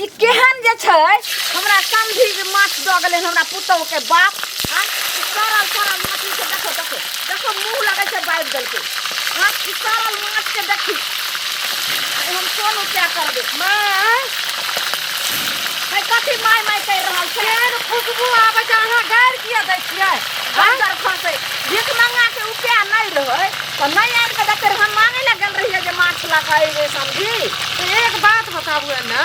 ई केहन जे छै हमरा समधी के माछ दऽ गेलै हमरा पुतहु के बाप आ ई सड़ल सड़ल माछ ई छै देखो देखो देखो मुँह लगै छै बाबि देलकै हँ ई सड़ल माछ के देखी आइ हम कोन उपाय करबै माय है कथी माय माय कहि रहल छै केहन खुशबू आबै छै अहाँ गारि किया दै छियै बंदर खसै भीख मंगा के उपाय नहि रहै तऽ नहि आनि कऽ देतै हम मांगे लए गेल रहियै जे माछ लऽ कऽ अयबै समधी तऽ एक बात बताबू ने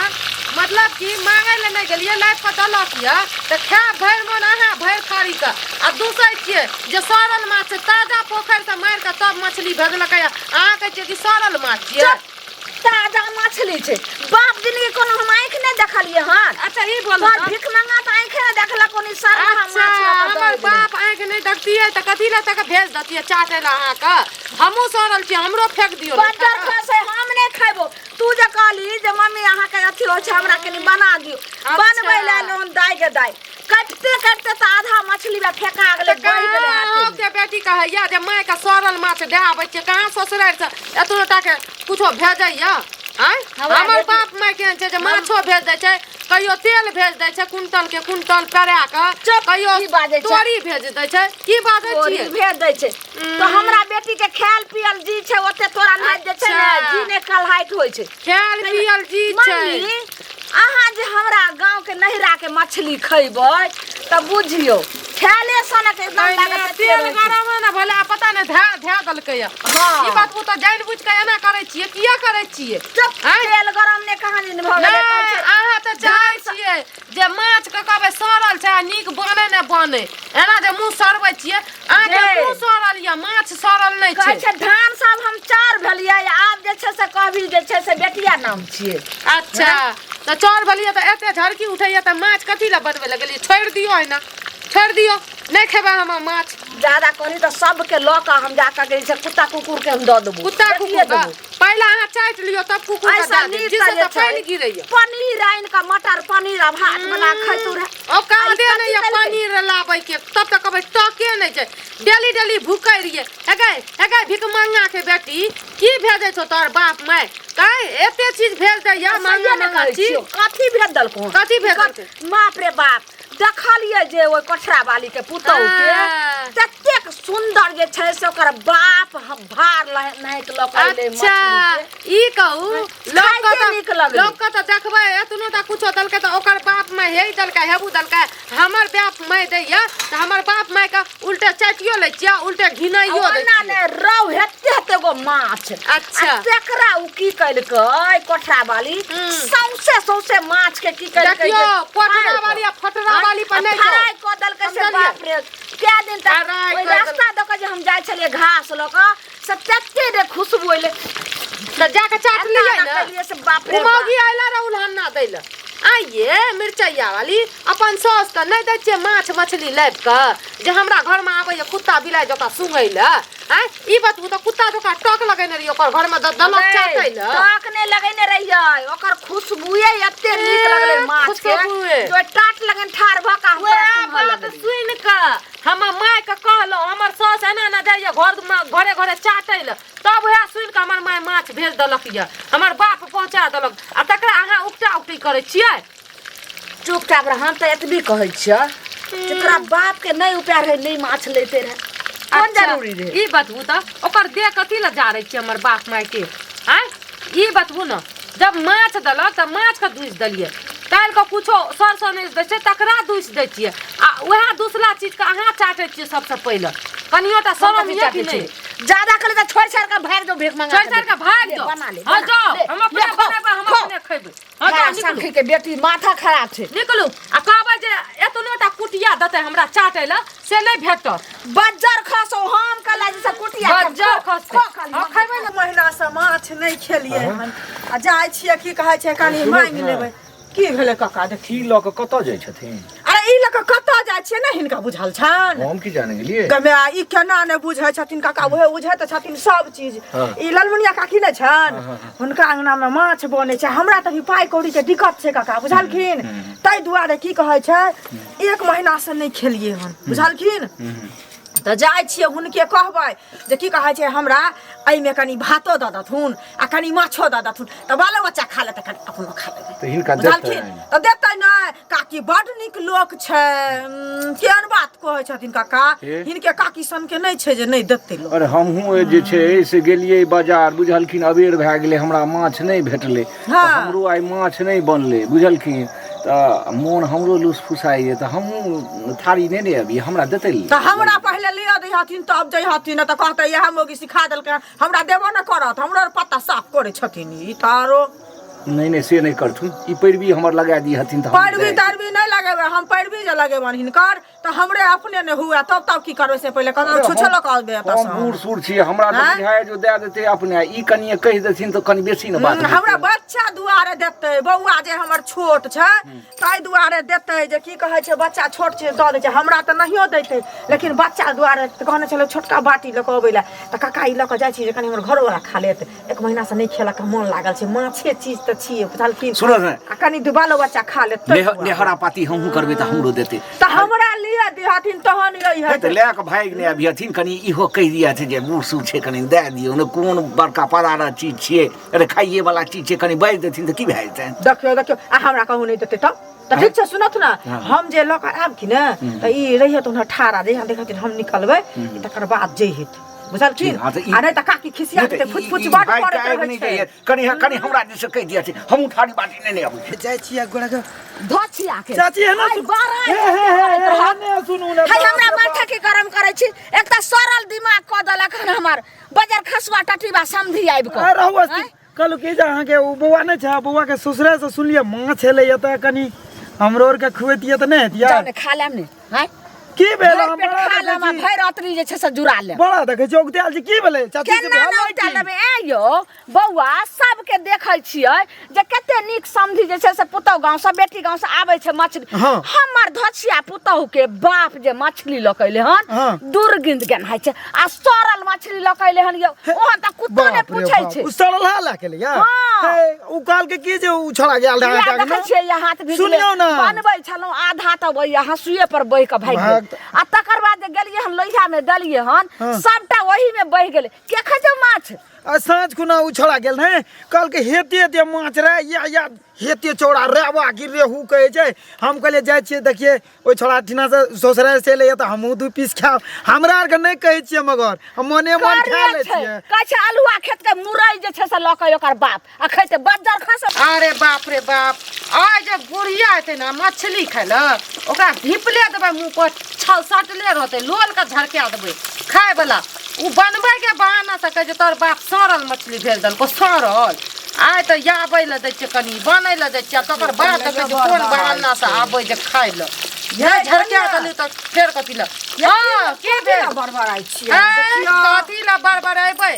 मतलब कि मांगे लए नहि गेलियै लाइफ कऽ देलक यऽ तऽ खायब भरि मोन अहाँ भरि थारी कऽ आ दूसै छियै जे सड़ल माछ छै ताजा पोखरिसँ मारि कऽ तब मछली भेजलकै अहाँ कहै छियै कि सड़ल माछ छियै ताजा मछली छै बाप जिंदगी कोनो हम आँखि नहि देखलियै हन अच्छा ई बोलू तोहर तऽ। भीख मंगा तऽ आँखि नहि देखलक कोनो सरहा अच्छा माछ लऽ कऽ दऽ हमर गेलै। बाप आँखि नहि देखतियै तऽ कथी लए तक भेज दतियै चाटै लए अहाँके हमहूँ सड़ल छियै हमरो फेक दियौ ने बज्जर खा कऽ। खसै हम नहि खैबो तू जे कहली जे मम्मी अहाँके अथी होइ छै हमरा कनि बना दियौ अच्छा। बनबै लए लोन दाइ गे दाइ काटिते काटिते तऽ आधा मछली बा फेका गेलै तऽ बहि गेलै कहाँ हाथेमे। अहूँके बेटी कहैया जे मायके सड़ल माछ दए आबै छियै कहाँ ससुरारिसँ एतनो टाके कुछो भेजैया आँय हमरा हमर बेटी- बाप माय केहन छै जे माछो भेज दै छै कहियो तेल भेज दै छै कुंटल के कुंटल पेरा कऽ चुप, कहियो की बाजै छै? तोरी भेज दै छै की बाजै तोरी छियै भेज दै छै तऽ हमरा बेटी के खायल पियल जी छै ओते तोरा नहि जे छै ने अच्छा। जी नहि कलहाइत होइ छै खायल पियल जी छै मम्मी अहाँ जे हमरा गाँव के नैहरा के मछली खैबै तऽ बुझियौ खायले सनक एकदम नहि, लागत नहि, एते तेल रहै छै। गरम है ने भले आ पता नहि धए धए देलकै या हँ। ई बात ओ तऽ जानि बुझि कऽ एना करै छियै किया करै छियै चुप, आँय? तेल गरम नहि कहाँ दिन भऽ गेलै नहि कहै छै, अहाँ तऽ चाहै छियै जे माछ के कहबै सड़ल छै आ नीक बने नहि बने एना जे मुँह सड़बै छियै अहाँके जे। मुँह सड़ल यऽ माछ सड़ल नहि कहै छै छै धान सब हम चार भेलियै आब जे छै से कहबी जे छै से बेटिया नाम छियै अच्छा तऽ चाउर भेलियै तऽ एते झरकी उठैया तऽ माछ कथी लए बनबै लए गेलियै छोड़ि दियौ एना छोड़ि दियौ नहि खेबै हम माछ ज्यादा कहली तऽ सबके लऽ कऽ हम जा कऽ जे छै कुत्ता कुकुर के हम दऽ देबो कुत्ता बेटिये कुकुर देबो पहिले अहाँ चाटि लियौ तब कुकुर के ऐसा दए देब नीक जिससे जे तऽ छै पानि गिरैया पनीर आनि कऽ मटर पनीर आ भात बना खैतु रहे औकादे आ ई नहि यऽ कथी पनीर लाबैके तब तऽ कहबै टके नहि छै डेली डेली भूकै रहियै हे गै हे गै भिखमंगा के बेटी की भेजै छौ तोहर बाप माय काहे एते चीज भेज दैया सहिए महंगा ने महंगा कहै चीज छियौ कथी भेज देलकौ कथी भेज देलकै? बाप रे बाप देखलियै जे ओहि कोठरा वाली के पुतहु के हाँ। ततेक सुंदर जे छै से ओकर बाप भार नाहित लऽ कऽ अयलै अच्छा मछली के। ई कहू लोक खाइते के नीक लगलै। लोक के तऽ देखबै एतनो टा कुछो देलकै तऽ ओकर बाप माय हे देलकै हेबू देलकै हमर बाप माय दैया तऽ हमर बाप माय के उल्टे चाटियो लै छियै उल्टे घिनाइयो दै ओना छियै ने रौ हेते हेते गो माछ अच्छा। आ तेकरा उ की केलकै कोठरा वाली सौंसे सौंसे माछ के की केलकै देखियौ, जे कोठरा फाड़ि वाली आ कऽ। फटरा हाँ? वाली पर आ नहि जाउ। फ्राइ कऽ देलकै से समझलियै? बाप रे कए दिन तक फ्राइ ओहि कऽ देल- रास्ता दऽ कऽ जे हम जाइ छलियै घास लऽ कऽ से तते ने खुशबू एलै तऽ जाके चाट एना लियै एना ने केलियै से बाप रे ओ मौगी आइला रह उल्हन्ना दै लए आइये मिरचैया वाली अपन साउस के नहि दै छियै माछ मछली लाबि कऽ जे हमरा घरमे आबैया कुत्ता बिलाइ जकाँ सुंघै लए आँय ई बतबू तऽ कुत्ता जकाँ टक लगेने रहियै ओकर घरमे दऽ देलक चाटै लए टक नहि लगेने रहियै ओकर खुशबुए एते नीक लगलै माछ के खुशबुए। जो टाट लगन ठाढ़ भऽ कऽ हम वएह तोरा सुंघऽ बात लगलियै। सुनि कऽ हमर मायके कहलहुँ हमर साउस एना एना जाइए घरमे घरे घरे चाटै लए तब वएह सुनि कऽ हमर माय माछ भेज देलक यऽ हमर बाप पहुँचा देलक आ तकरा अहाँ उकटा उकटी करै छियै चुपचाप रह हम तऽ एतबी कहै छियै जे तोरा बाप के नहि उपाय रहै नहि माछ लैते रहै कोन अच्छा, जरूरी रहै ई बतबू तऽ ओकर देह कथी लए जारै छियै हमर बाप माय के आँय ई बतबू ने जब माछ देलक तऽ माछके दूसि देलियै काल्हिके कुछो सरसो नहि दै छै तकरा दूसि दै छियै आ उएह दूसरा चीजके अहाँ चाटै छियै सबसँ पहिले कनियो टा हम शरम कथी यऽ चाटै कि नहि छियै? ज्यादा कहले तऽ छोड़ि छाड़ि कऽ भागि जाउ भीख मंगा छोड़ि छाड़ि कऽ भागि जाउ बना ले हँ बना जाउ ले, हम अपने ले, खो, बनेबै हम खो। अपने खयबै हँ जाउ खराब निकलू सखी के बेटी माथा खराब छै निकलू आ कहबै जे एतनो टा कुटिया देतै हमरा चाटै लए से नहि भेटत बज्जर खसो हम कहला जे से कुटिया के बज्जर खो, खसतै। खो खाली। हँ, खयबै ने महीना से माछ नहि खेलियै हन आ जाइ छियै की कहै छै कनि मांगि लेबै की भेलै काका देखी की लऽ कऽ कतऽ जाइ छथिन अरे ई लऽ कऽ कतऽ जाइ छियै ने हिनका बुझल छनि हम की जाने गेलियै गमे ई केना नहि बुझै छथिन काका उहे बुझै तऽ छथिन सब चीज हाँ। ई ललमुनिया काकी नहि छनि हुनका अंगनामे माछ बनै छै हमरा तऽ अभी पाइ कौड़ीके दिक्कत छै काका बुझलखिन ताहि दुआरे की कहै छै एक महीना से नहि खेलियै हन बुझलखिन तऽ जाइ छियै हुनके कहबै जे की कहै छै हमरा एहिमे कनि भातो दऽ देथुन आ कनि माछो दऽ देथुन तऽ बालो बच्चा खा लेतै कनि अपनो खा लेबै तऽ हिनका बुझलखिन देतनि तऽ देतै नहि काकी बड्ड नीक लोक छै केहन बात कहै छथिन काका हे? हिनके काकी सनके नहि छै जे नहि देतै लोक अरे हमहूँ जे छै से गेलियै बाजार बुझलखिन अबेर भए गेलै हमरा माछ नहि भेटलै तऽ हँ। हमरो आइ माछ नहि बनलै बुझलखिन तऽ मोन हमरो लुस फुसाइए तऽ हमहूँ थारी नेने अबियै हमरा देतै तऽ हमरा पहिले लिअ दैहथिन तब जइहथिन तऽ कहतै इएह मौगी सिखा देलकै हमरा देबो नहि करत हमरो आर पत्ता साफ करै छथिन ई तऽ आरो नहि नहि से नहि करथुन ई पैरवी हमर लगा दिहथिन तऽ हम पैरवी जाय। तैरवी नहि लगेबै हम पैरवी जे लगेबनि हिनकर तऽ हमरे अपने नहि हुए तब तब की करबै से पहिले कहबै छुछे लऽ कऽ अबै एतऽ हम सँ बूढ़ सूढ़ छी हमरा तऽ आँय? बुझाय जो दए देतै अपने ई कनिए कहि देथिन तऽ कनि बेसी ने बात हमरा बच्चा दुआरे देतै बौआ जे हमर छोट छै ताहि दुआरे देतै जे की कहै छै बच्चा छोट छै दऽ दै छै हमरा तऽ नहियो दैतै लेकिन बच्चा दुआरे तऽ कहने छलै छोटका बाटी लऽ कऽ अबै लए तऽ काका ई लऽ कऽ जाइ छी जे कनि हमर घरोवला खा लेत एक महीनासँ नहि खेलक मोन लागल छै माछे चीज तऽ छियै बुझलखिन सुनऽ ने आ कनि दू बालो बच्चा खा लेत ताहि दुआरे। नेहरा पाती हमहूँ करबै तऽ हमरो देतै तऽ हमरा लिअ दिहथिन तहन नहि अइहथिन तऽ लए कऽ भागि नहि अबिहथिन कनि इहो कहि दिहथिन जे बूढ़ सूढ़ छै कनि दए दियौ ने कोन बड़का पदारथ चीज छियै अरे खाइए वाला चीज छै कनि बाजि देथिन तऽ की भए जेतनि देखियौ देखियौ आ हमरा कहूँ नहि देतै तब तऽ ठीक छै सुनत ने हँ। हम जे लऽ कऽ आयब कि ने तऽ ई रहिए तऽ ठाढ़ा जहिया देखथिन हम निकलबै तकर बाद जइहेत बुझलखिन हँ, तऽ ई- आ नहि तऽ काकी खिसिया नहि तऽ जेतै ई- फुच फुच ई बड भागि कऽ करैत आबि रहै नहि छै जाइए। कनि कनि हमरा दिस कहि दिअ हमहूँ थारी बाटी नहि अबै छी जाइ छियै गोरा के धोछिया के चाची एना आइ सुन बड़ा हे हे हे करैत हे रहत। एने सुनू ने है बाप हमरा रे बाप। माथा के गरम करै छी एक तऽ सरल दिमाग कऽ देलक हन हमर बजर खसुआ टटीबा समधी आबि कऽ आ रहू आँय? अस्थिर कहलहुँ कि जे अहाँके ओ बौआ नहि छै बौआ के ससुरे से सुनलियै माछ एलैया तऽ कनि हमरो आरके खुएतियै तऽ नहि हेतियै जाउ ने खा लेब ने आँय की भेल भरि अहाँ पेट बड़ा खा लेब आ देखै छी भरि रात्रि जे छै से जुड़ा लेब बड़ा देखै छी औगतायल छी की भेलै चाची से केना भेल ने की? उठा लेबै ऐं यौ बौआ सबके देखै छियै जे कते नीक समधी जे छै से पुतहु गाँवसँ बेटी गाँवसँ आबै छै मछली हँ। हमर धोछिया पुतहु के बाप जे मछली लऽ के एलै हन हँ। दुर्गिंद गेन्हाइ छै आ सड़ल मछली लऽ के एलै हन यौ ओहन तऽ कुत्तो नहि बाप रे पूछै बाप छै उ सड़लहा लए के एलैया हँ। हे उ कहलकै की जे उ छोड़ा गेल रहै इएह अहाँके देखै अंगना। छियै यहाँ हाथ भिजले सुनियौ ने बनबै छलहुँ आधा तऽ वही हँसुए पर बहि कऽ भागि गेल भाग। आ तकर बाद जे गेलियै हन लोहियामे देलियै हन हँ। सबटा ओहीमे बहि गेलै के खैतै माछ आ साँझ खुना उ छोड़ा गेल रहै कहलकै हेते हेते माछ रहै या या हेते चौड़ा रेवा कि रेहू कहै छै हम कहलियै जाइ छियै देखियै ओहि छोड़ा ठिनासँ ससुरारि से एलैया तऽ हमहूँ दू पीस खायब हमरा आरके नहि कहै छियै मगर हम मोने मोन खा करे लै छै छियै कहै छै अल्हुआ खेत के मुरई जे छै से लऽ कऽ ओकर बाप आ खैतै बज्जर खस अरे बाप रे बाप आइ जे बुढ़िया एतै ने मछली खाय लए ओकरा धिपले देबै मुँह पर छल सटले रहतै लोलके झरका देबै खायवला ओ बनबैके बहाना से कहै छै तोहर बाप सड़ल मछली भेज देलकौ सड़ल आइ तऽ आबै लए दै छियै कनि बनै लए दै छियै आ तकर बाद देखै छियै कोन बहाना से आबै जे खाय लए नहि झरका देली तऽ फेर कथी लए हँ की भेल बड़बड़ाइ छियै ऐ, कथी लए बड़बड़ेबै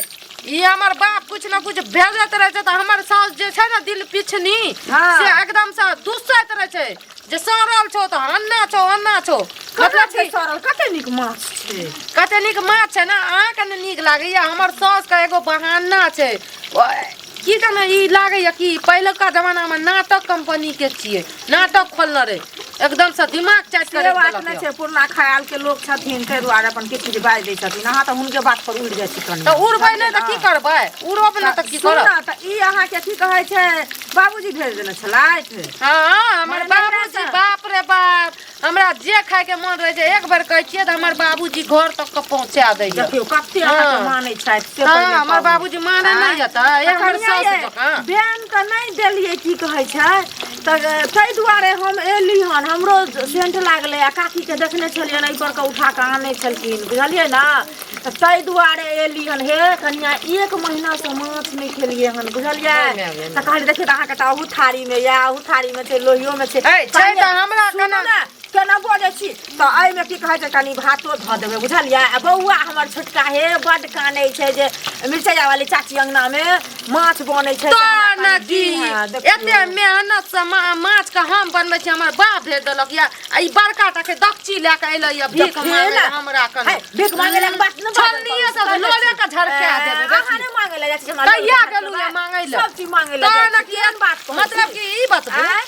ई हमर बाप कुछ न कुछ भेजैत रहै छै तऽ हमर साउस जे छै ने दिल पिछनी हाँ। से एकदम से दुसैत रहै छै जे सड़ल छौ तऽ अन्ना छौ अन्ना छौ मतलब मतलब छै कि सड़ल कते नीक माछ छै कते नीक माछ छै ने अहाँके ने नीक लागैया हमर साउसके एगो बहाना छै की जाने ई लागैया कि पहिलुका जमानामे नाटक कंपनीके छियै नाटक खोलने रहै एकदम से दिमाग चाटि से कऽ बात राखि नहि देलक छै पुरना ख्याल के लोक छथिन ताहि दुआरे अपन किछु किछु बाजि दै छथिन अहाँ तऽ हुनके बात पर उड़ि जाइ छी कनि तऽ उड़बै नहि तऽ की करबै उड़ब नहि तऽ की सुन करब ने, तऽ ई अहाँके की कहै छै बाबूजी भेज देने छलथि हँ हमर मने बाबूजी नैहरासँ। बाप रे बाप हमरा जे खायके मन रहै छै एक बेर कहै छियै तऽ हमर बाबूजी घर तक के पहुँचा दैया देखियौ कते अहाँके हँ। मानै छथि से हँ पहिले हमर कहू। बाबूजी मानै नहि जेतै ए हमर कनिया सासु ये, जकाँ बेन तऽ नहि देलियै की कहै छै तऽ ताहि दुआरे हम एली हन हमरो सेंट लागलै आ काकीके देखने छलियनि एहि पर के उठा कऽ आनै छलखिन बुझलियै ने तऽ ताहि दुआरे एली हन हे कनिया एक महीनासँ माछ नहि खेलियै हन बुझलियै तऽ कहलियै देखियौ तऽ अहाँके तऽ अहू थारीमे यऽ अहू थारीमे छै लोहियोमे छै है, छै तऽ हमरा सुनू केना- ने केना बजै छी तऽ एहिमे की कहै छै कनि भातो धऽ देबै बुझलियै आ बौआ हमर छोटका हे बड्ड कानै छै जे मिरचैया वाली चाची अङ्गनामे माछ बनै छै तो तऽ हमरा ने कनि की दिहे, देखियौ। एते मेहनत से माछ के हम बनबै छी हमर बाप भेज देलक या आ ई बड़का टा के दक्षी लए के एलै या भीख देखिए मांगे ने। हमरा कने है, भीख मांगे लए बात नहि बाजल छलनिये करू, से कहै लोले छी। के झड़का ए, देबै अहाँ देखी। नहि मांगे लए जाइ छी हमरा कहिया लोले के गेलहुँ या झड़केबै? मांगै लए सब चीज मांगे लए तो जाइ ने छी की केहन बात कहै मतलब छी? कि ई बतबू आँय?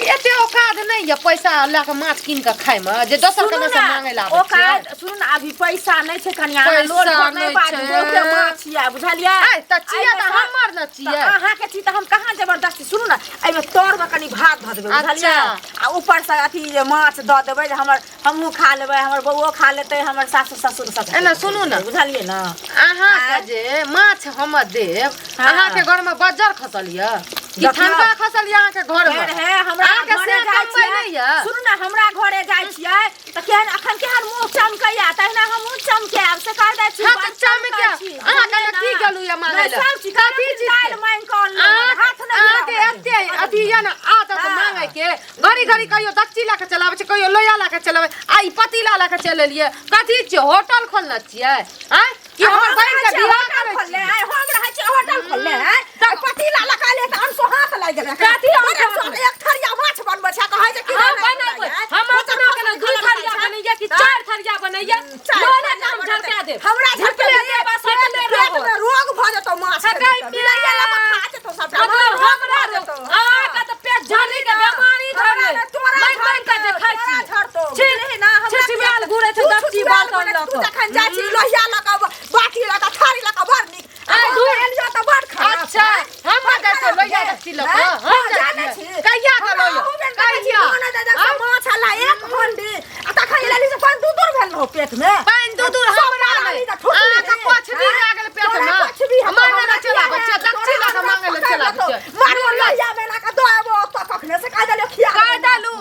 एते औकात नहि नहि यऽ पैसा लए कऽ माछ कीन कऽ खायमे जे दोसर सुनू के से ने, मांगे ला ओ काज सुनू ने, अभी पैसा नहि छै कनिया, अहाँ लोन पैसा पर नहि नहि बाजू, छै। बहुते माछ यऽ, बुझलियै? आइ तऽ छियै एहिमे तऽ हमर ने तऽ छियै। अहाँके छी तऽ हम कहाँ जबरदस्ती। सुनू ने, एहिमे तरमे कनि भात धऽ देबै, बुझलियै? अच्छा। आ ऊपरसँ अथी जे माछ दऽ देबै जे हमर हमहूँ खा लेबै, हमर बौओ खा लेतै, हमर सासु ससुर सब। एना सुनू ने। बुझलियै ने? अहाँके जे माछ हम देब, हँ। अहाँके घरमे बज्जर खसल यऽ कि देखियौ। ठनका खसल यऽ अहाँके घरमे? हे हे, हमरा अहाँके घरे से जाइ कमबै छियै। नहि यऽ? सुनू ने, हमरा घरे जाइ छियै तऽ केहन अखन केहन मुँह चमकैया, तहिना हमहूँ चमकायब, से कहि दै छी। हँ, बड़ तऽ चमके। चमकै छी, अहाँ बुझलियै कहलहुँ ने? की गेलहुँ यऽ मांगै नहि, लए? सब चीज कथी चीज के? दालि मांगि कऽ अनलहुँ हन, हाथ नहि अहाँके गिराउ। एते अथी यऽ ने आदत हँ। मांगै के, घड़ी घड़ी कहियो दच्ची लए कऽ चलाबै छै, कहियो लोहिया लए कऽ चलाबै, आ ई पतीला लए कऽ चलि एलियै। कथी छियै, होटल खोलने छियै आँय कि हमर हम बहिन रहै के छियै बियाह होटल करै खोलले, छियै? आइ हम रहै छियै होटल खोलले, आइ तऽ पतीला लगा ले तऽ अनसोहाँत लागि गेलै। कथी बड़ अनसोहाँत? अनसोहाँत, एक थरिया माछ बनबै छै, कहै छै कि हम नहि बनेबै, बनाइ। हम अपना के ने दू थरिया बनैया कि चारि थरिया बनैया, चारि लोने थरिया काम बनतै। झरका देब। हमरा झरका झुकले देब, देब, सटले पेट रहत। में रोग भऽ जेतौ माछ सकै खेबै तऽ। बिलैया लऽ कऽ खा जेतौ सबटा। मतलब रोग हमरा भऽ जेतौ। अहाँके तऽ पेट झड़ी के बेमारी हमरा धरले। नहि, तोरा मारि मारि कऽ जे झड़तौ, खाइ तोरा छी। झड़तौ। छी, बुझलिही ने, हमरा छिछियाल घुरै छै तू दच्ची छुछुआल बाटल बनै, लऽ तू कऽ। जखन जाइ छी लोहिया लऽ कऽ, बाटी लऽ कऽ, थारी लऽ कऽ, बड़ नीक। आइ हम दूर। एलियौ तऽ बड़ खराब। अच्छा, हम बड़ जाइ छियै खराब लोहिया गे। दच्ची लऽ कऽ, हैं? हम हँ, जाइ जानै छियै। छी। कहिया हमरा गेलौ यौ? अहू बेर देखै छी, कहिया? मोन दे दे से आँय? माछ अला एक हंडी, आ तखन लेली से पानि दू दूर भेल रहौ पेट मे। पानि दू दूर सब हमरा परानी नहि। तऽ ठुसली अहाँके रे। कोछबी हैं? लागल पेट तोरा मे। कोछबी हेतौ, मारने हमरा लए चलि आबै किया छियै, हेतौ? दक्षिण लऽ कऽ तोरा मांगै लए पकड़ि चलि आबै लेतौ। छियै। मारबो लोहिया मे एना कऽ दऽ एबो ओतऽ कखने से कहि देलियौ खिया कहि देबौ। देलू,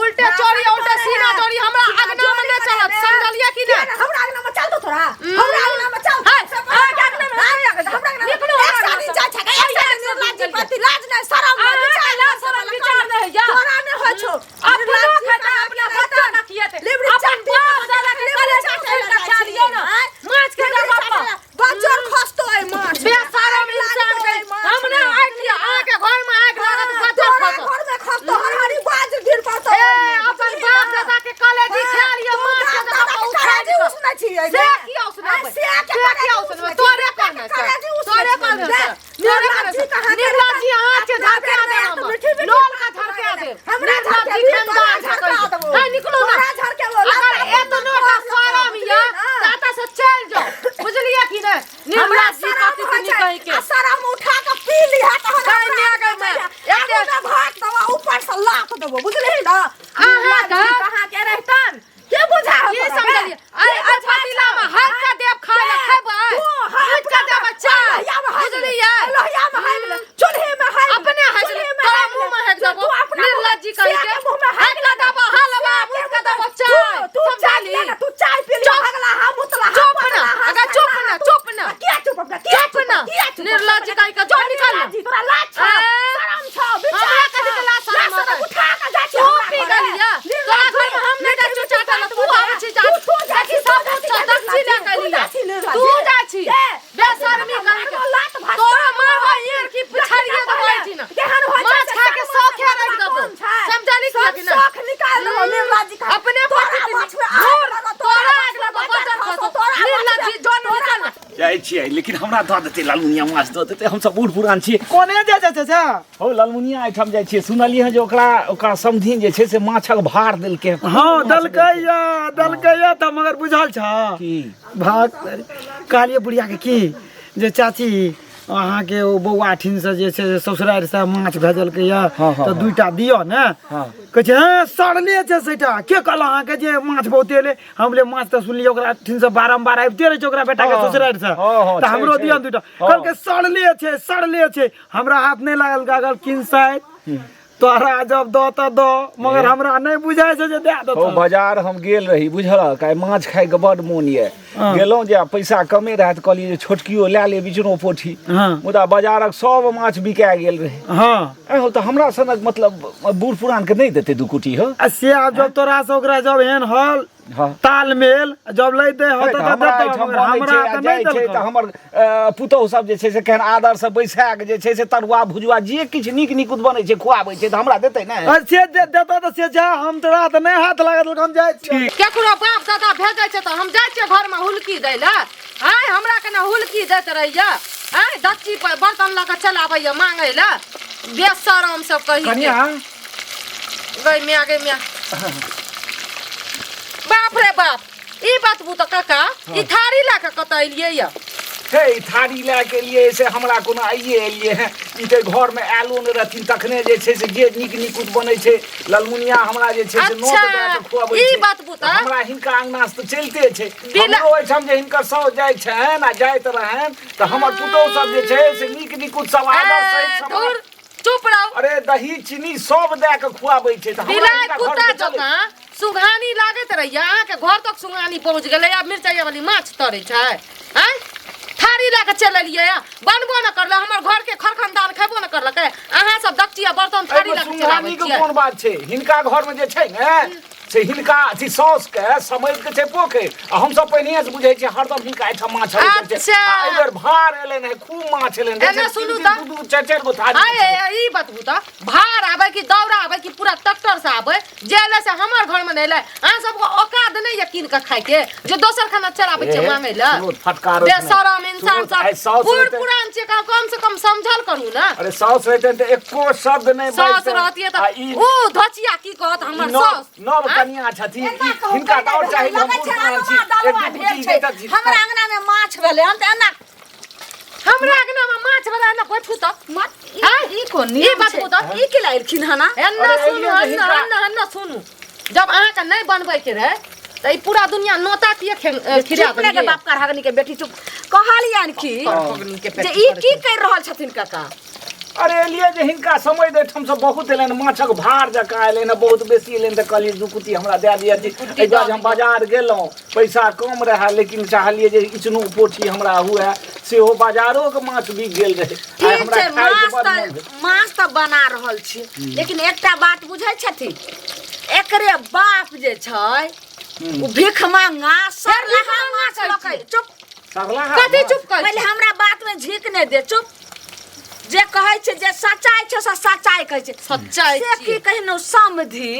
उल्टे चोरी उल्टे सीना चोरी हमरा अगना में नहीं चलत, समझलिए कि नहीं? हमरा अगना में चल दो तोरा, हमरा अगना में चल। हाय, हमरा अगना में हमरा अगना में निकलू एक हमरा साड़ी अगना जाइ छै, एक साड़ी निर्लाज पति, लाज नहि शरम नहि अहाँके विचार लाज शरम विचार नहि होइया। तोरा नहि होइ छौ। अपनो खाता अपना बच्चा का खियेतै, लिबरी अपन चट्टी बाप दादा के लिबरी कलेजा चट्टी खोलि कऽ खा लियौ ने। आँय? माछ के लिबरी जगह पर। चट्टी बज्जर खसतो एहि माछ में। बेशरम आगि इंसान लागतो के एहि माछ हम में। ना आगि अहाँके घर में आगि लागत, बज्जर तोरा खसत। घर में खसतो, हरहरी बाज गिर पड़तो। ए, अपन बाप दादा के कलेजी हाँ, खा लियौ, तू माछ के बाप जगह दादा पर के उखाड़ि कलेजी कऽ। उसनै छी एहिमे। से किया उसनबै? आँय, से के से किया कलेजी उसनबै? उसनै छी? तोरे कहने छै। कलेजी उसनै तोरे छी कहने एहिमे। छै। तोरे कहने निर्लज्जी छै। कहाँ के निर्लज्जी अहाँ छियै, अपना झरका बेर देब में हम। तऽ मीठी मीठी लोल के बात झरका बजै। देब। हमरा झरका निर्लज्जी देब, खानदान तोरा के झरका कहै छै। देबौ। हे, निकलू ना। तोरा झरकेबौ, अगर लड़का एतनो टा शरम यऽ, हाँ। तऽ एतऽ से चलि जाउ। बुझलियै कि नहि? हमरा निर्लज्जी शरम पति होइ तनी छै, कहि के। आ शरम उठा के पी लिहे तहन गै हमरा माय, गै माय। आगू एते- मे भात देबो, ऊपर से लात देबो, बुझलिही ना? अहाँके- निर्लज्जी कहाँ के रहितन? के बुझा की समझलियै? अरे अरे, पतीला में हाथ के देब खाय लए, खेबै? भूजि के देबै चाय। बुझलियै? लोहिया में हाइक ले, चूल्हे में हाइक ले, अपने हाइक ले, चूल्हे में तोरा हाइक ले। मुँह में हाइक देबो। तू अपना मुँह में- निर्लज्जी कहि से के। के मुँह में हाइक हाइक के देबो, हलवा, भूजि के देबो चाय। तू चाय समझली? पी ले, तू चाय पी ले, चुप। हगला हा, मुतला हा, चुप पतला ना, हा, अगर चुप खाला ना, हा, तू। चुप ना। किया चुप अपना? किया चुप ना। किया चुप? निर्लज्जी कहि के, जो निकल ना। निर्लज्जी, तोरा लाज छौ, ए? शरम छौ, विचार हमरा छौ। कथी के लाज शरम लाज शरम होतै? उठा के जाइ छी तू हमरा पी घरे। गेलियै। तोरा निर्लज्जी, घर में हम नहि जाइ छियौ चाटऽ लए, तू आबै छी तू तू जाइ देखी छी, सब तू जाइ कुछ छौ, छी, दक्षिण लए के तू एलियै। जाइ छी निर्लज्जी। तू जाइ छी। ए, बेशर्मी कहि के। मारबो लात भात तोरा मारबो ईर की पिछाड़िए देबो एहिठिना। केहन होइ छै माछ से खा के शर्म शौखे छै, राखि देबो। कम छै। समझली सब कि नहि? शौख निकाल देबो निर्लज्जी का। अपने तोरा पति माछ में आगि लगो, तोरा माछ आगि में लगो, बजर बजर खसो, खसो। तोरा माछ में- निर्लज्जी, जो निकल ना। जाइ छियै, लेकिन हमरा दऽ देतै लालमुनिया माछ दऽ देतै, हमसब बूढ़ पुरान छियै। कोने जाइ छै चाचा? हौ, लालमुनिया एहिठाम जाइ छियै। सुनलियै हँ जे ओकरा ओकरा समधिन जे छै से माछक भार देलकै। हँ, देलकै या देलकै या तऽ मगर बुझल छ की? भाग कहलियै बुढ़िया के की जे चाची, अहाँके ओ बौआ ठीनसँ जे छै से ससुरारिसँ माछ भेजलकै यऽ, हँ, हँ, तऽ दूटा दिअ ने। हँ। कहै छै, हँ, सड़ले छै सैटा। के कहलक अहाँके जे माछ बहुते एलै? हम बोले माछ तऽ सुनलियै ओकरा ठीनसँ बारम्बार आबिते रहै छै ओकरा बेटाके ससुरारिसँ, हँ, हँ, तऽ छै, हमरो छै। दिअ ने दूटा। हँ। कहलकै सड़ले छै, सड़ले छै। हमरा हाथ नहि लागल गागल किनसाइत तोहरा जब दऽ तऽ दऽ, मगर हमरा नहि बुझाइ छै जे दए हौ, देतौ। बाजार हम गेल रही, बुझलक? आइ माछ खायके बड मोन यऽ। हँ। गेलहुँ जे पैसा कमे रहए तऽ कहलियै जे छोटकियो लए ले बिचनो पोठी। हँ। मुदा बाजारक सब माछ बिका गेल रहै। हँ। ऐं हौ, तऽ हमरा सनक मतलब बूढ़ पुरानके नहि देतै दू कुटी हौ? आ से आब जब तोरा से ओकरा जब एहन हल हँ। तालमेल जब लैते हो तऽ तऽ हमरा देतौ, एहिठाम मगर बनै हमरा छै आ तऽ नहि जाइ छै तऽ देलकौ। हमर पुतहु सब जे छै से केहन आदर से बैसा के जे छै से तरुआ भुजुआ जे किछु नीक नीक बनै छै खुआबै छै, तऽ हमरा देतै ने? आ से दे देतौ तऽ से जा, हम तोरा तऽ नहि हाथ लागत, हम जाइ छी। केकरो बाप दादा भेजै छै तऽ हम जाइ छियै घरमे हुलकी दै लए? आँय, हमरा केना हुलकी दैत रहैया? आँय, दच्ची पर बर्तन लऽ कऽ चलि आबैया मांगै लए, बेशरम सब कही के। कनिया। गई मिया, गई मिया, बाप रे बाप, ई बतबू तऽ काका, ई थारी लए कऽ कतऽ एलियै यऽ? हे, ई थारी लए के एलियै से हमरा कोनो आइए एलियै हेँ। ई तऽ घरमे आयलो नहि रहथिन तखने जे छै से जे नीक निकुत बनै छै ललमुनिया हमरा जे छै से नोत दए कऽ खुअबै ई छै। बतबू तऽ हमरा हिनका अंगना से तऽ चलिते छै। बिला- हमरो ओहिठाम जे हिनकर साउस जाइ छनि आ जाइत रहनि तऽ हमर पुतोहु सब जे छै से नीक निकुत सब आदर सहित ए, सब धुर, चुप रहू। अरे दही चीनी सब दए कऽ खुआबै छै तऽ हमरा बिलाइ हिनका कुत्ता घरमे चलै। जकाँ सुघानी लागैत रहैया, अहाँके घर तक सुघानी पहुँच गेलै। आब मिरचाइया वाली माछ तरै छै? आँय, थारी लए कऽ चलि एलियै, बनबो न करलै, हमर घरके खरखनदान खेबो न करलकै। अहाँ सब दक्षिया बर्तन थारी एहिमे लए कऽ चलि आबै सुंघानी के छियै। कोन बात छै? हिनका घर में जे छै ने से हिनका अथी साउस के समझ के छै पोखरि, आ हमसब पहिनहिए से बुझै छियै हरदम हिनका एहिठाम माछ अबैत छै। अच्छा। आ एहि बेर भार एलनि हे, खूब माछ एलनि। एना सुनू तऽ। दू दू चारि चारि गो थारी। आय, ई बतबू तऽ, भार आबै कि दौरा आबै कि पूरा ट्रैक्टर से आबै, जे एलै से हमर घर में नहि एलै। अहाँ सबके औकात नहि यऽ कीन कऽ खायके जे दोसर खाना चलाबै छियै ए, मांगै लए? सुनू, फटकार होइत नहि। बेशरम इंसान सुनू, आइ सब, साउस बूढ़ रहितै- पुरान छियै, कम से कम समझल करू ने। अरे साउस रहितनि तऽ एको शब्द नहि साउस बाजतनि। रहतियै आ तऽ ई ऊ धोचिया की कहत हमर ई नव साउस? नव आँय? कनिया छथिन, एना ई कहू, हिनका तऽ आओर चाही जे हम लगै बूढ़ छै पुरान छी, अनुआ एक दलुआ दू भेल कुटी छै। दैतथि। हमरा अंगना में माछ भेलै हन तऽ एना हमरा अंगना में माछ वाला एना बैठू तऽ मत ई आँय? ई कोन ई नियम बतबू छै? तऽ। ई की लाइलखिन हन? एन्ना अरे सुनू, एलियै जे एन्ना हिनका- एन्ना एन्ना सुनू, जब अहाँके नहि बनबै के रहै तऽ ई पूरा दुनिया नोता किए खिला चुप ने के देलियै? बाप का हगनी के बेटी, चुप। कहलियन की हगनी के जे बेटी ई करै की छै। कर रहल छथिन काका? अरे एलियै जे हिनका समय दैठाम से बहुत एलनि, माछक भार जकाँ एलनि हँ, बहुत बेसी एलनि तऽ कहलियै दू कुटी हमरा दए दिअ जी। एहि दुआरे हम बाजार गेलहुँ, पैसा कम रहए लेकिन चाहलियै जे इचनो पोठी हमरा हुए, सेहो बाजारोके माछ बिक गेल रहै। आइ ठीक हमरा छै, खायके माछ बड़ तऽ मोन भेल। माछ तऽ बना रहल छी, लेकिन एकटा बात बुझै छथिन, एकरे बाप जे छै ओ भीख मांगा सरलहा माछ लऽ के। चुप। सरलाहा कथी माछ। चुप कर? पहिले हमरा बात में झीक नहि दे, चुप। जे कहै छै जे सच्चाइ छै से सच्चाइ कहै छै। सच्चाइ से की छियै। कहनो समधी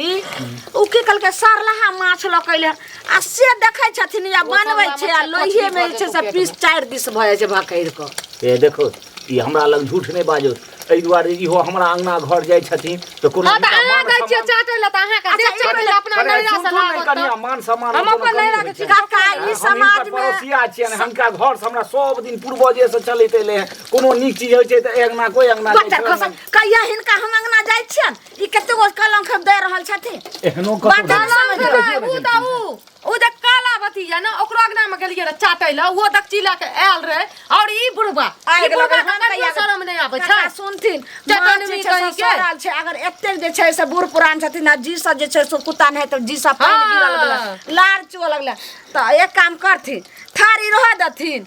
ओ की कहलकै, सरलहा माछ लऽ के अइलै आ से देखै छथिन या ओ बनबै सरलहा छै आ माछ लोहिए मे कथी जे छै भऽ से जेतौ पीस पेटमे? चारि दिस भऽ जाइ छै भकरि कऽ। ए देखो, ई हमरा लग झूठ नहि बाजो, एहि दुआरे इहो हमरा अंगना घर जाइ छथिन तऽ कोनो हँ तऽ हिनका अहाँ मान दै छियै सम्मान चाटै लए तऽ अहाँके अच्छा, देख ई चाटै लए पहिले- अपना अरे नैहरा से सुनथुन नहि लाबत कनिया तऽ। मान सम्मान हम कोनो अपन कमी नैहरा होइ के छै। काका, ई हम हिनकर समाज में पड़ोसिया छियनि, हिनका घर से हमरा सब दिन पूर्वजे से चलैत एलै हँ। कोनो नीक चीज होइ छै तऽ एहि अंगना कोइ अंगना जाइ बच्चा छै, खसल कहिया हिनका हम अंगना जाइ छियनि, ई कतेक गो कलंक दे रहल छथिन। एहनो कतौ बात नहि। समझ कलंक नहि, ऊ तऽ ऊ जे कालावती यऽ ने, ओकरो अंगना मे गेलियै रऽ चाटै लए, ओहो दक्षी लए कऽ आयल रहै। और ई बुढ़बा, ई आगि बुढ़बा लगल के हम कनियो कहिया शरम नहि आबै काका छै? सुनथिन, चटनी माछ जे छै से कहीं के? सड़ल छै। अगर एतेक जे छै से बूढ़ पुरान छथिन आ जी सब जे छै से कुत्ता नहि तऽ जी सब पानि गिरऽ लगलै, लार चुअ लगलै, तऽ एक काम करथिन, थारी रह देथिन।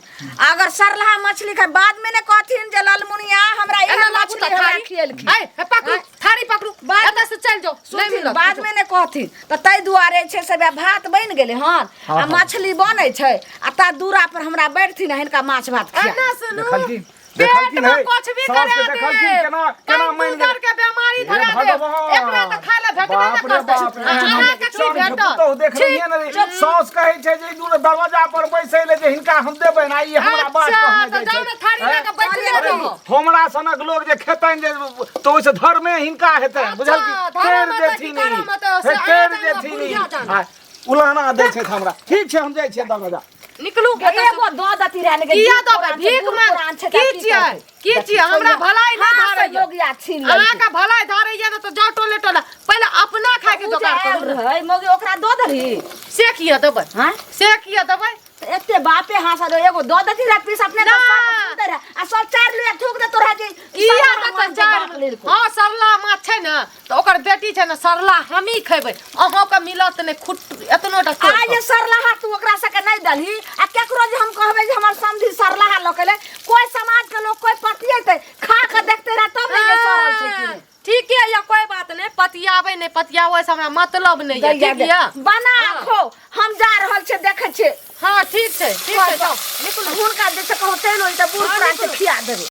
अगर सरलहा मछली के बाद में ने कहथिन जे ललमुनिया हमरा एना एहन लाबू मछली तऽ हमरा थारी खिएलखिन। ऐ, हे पकड़ू थारी, पकड़ू, एतऽ से चलि जाउ, नहि सुनथिन, मिलत बाद किछो। में ने कहथिन तऽ ताहि दुआरे छै से भात बनि गेलै हन आ मछली बनै छै आ ता दूरा पर हमरा बैठथिन आ हिनका माछ भात खिया। एना सुनू, देखलखिन पेट देखलखिन में हे कुछ भी साउस के करा देखलखिन देब, केना केना मानि कंप्यूटर गेलै। के बीमारी हे धरा देब, भगवान। एकरा तऽ खाय लए भेटबे बाप नहि रे बाप करतै। रे, अहाँके की साउस के भेटत? पुतोहु देख रही है ने रे, साउस कहै छै जे ई दूर दरवाजा पर बैसै ले जे हिनका हम देबै ने, ई हमरा बात अच्छा, कहने तऽ जाइ जाउ छै। ने थारी लए कऽ बैठले अरे, रहू। हमरा सनक लोग जे खेतनि जे तऽ ओहिसँ धर्मे हिनका हेतनि, बुझल की? अच्छा, तेर धर्म हेतै कि देथिन ई। करम हेतै, से हे, अहाँ तेर जानु आ देथिन ई। बुढ़िया जानु। आ, उलाना दै छथि हमरा। ठीक छै, हम जाइ छियै दरवाजा। निकलू एतऽ से। एगो दऽ दती रहै ने, किया देबै? भीख मांग की छियै? की छियै? हमरा भलाई नहि धारैया। लोग या छीन लेलकै। अहाँके भलाई धारैया ने तऽ जाउ टोले टोले, पहिले अपना खायके उ जे जोगाड़ आयल करू ने। रहै मौगी, ओकरा दऽ देलही? से किया देबै? हाँ? से किया देबै? तऽ एते बापे हाँसा दो, एगो दऽ देती रहै पीस अपने तऽ सब सुनते रहै आ सब चारि लोग थूक देतो रहै जे किया सरला देतै माछ के चारि? बाप लेलको। हँ, सरला माछ छै ने तऽ ओकर बेटी छै ने, सरला हमही खेबै, अहाँके मिलत नहि खुट एतनो टा तोड़ि आ कऽ। जे सरलाहा तू ओकरा सबके नहि देलही आ केकरो जे हम कहबै जे हमर समधी सरलाहा लऽ के एलै, कोइ समाज के लोग कोइ पतियेतै, खा के देखते रहै तब ने जे सड़ल छै कि नहि। ठीक है या कोई बात नहीं, पतियाबै नहीं पतियाबै से हमरा मतलब नहीं है। दैया ठीक दे। या बना हाँ। खो, हम जा रहल छियै, देखै छियै। हाँ, ठीक छै, ठीक छै, जाउ। निकलू। हुनका जे छै कहू चलि तऽ बूढ़ हाँ, पुरान के निकलू। खिया देबै।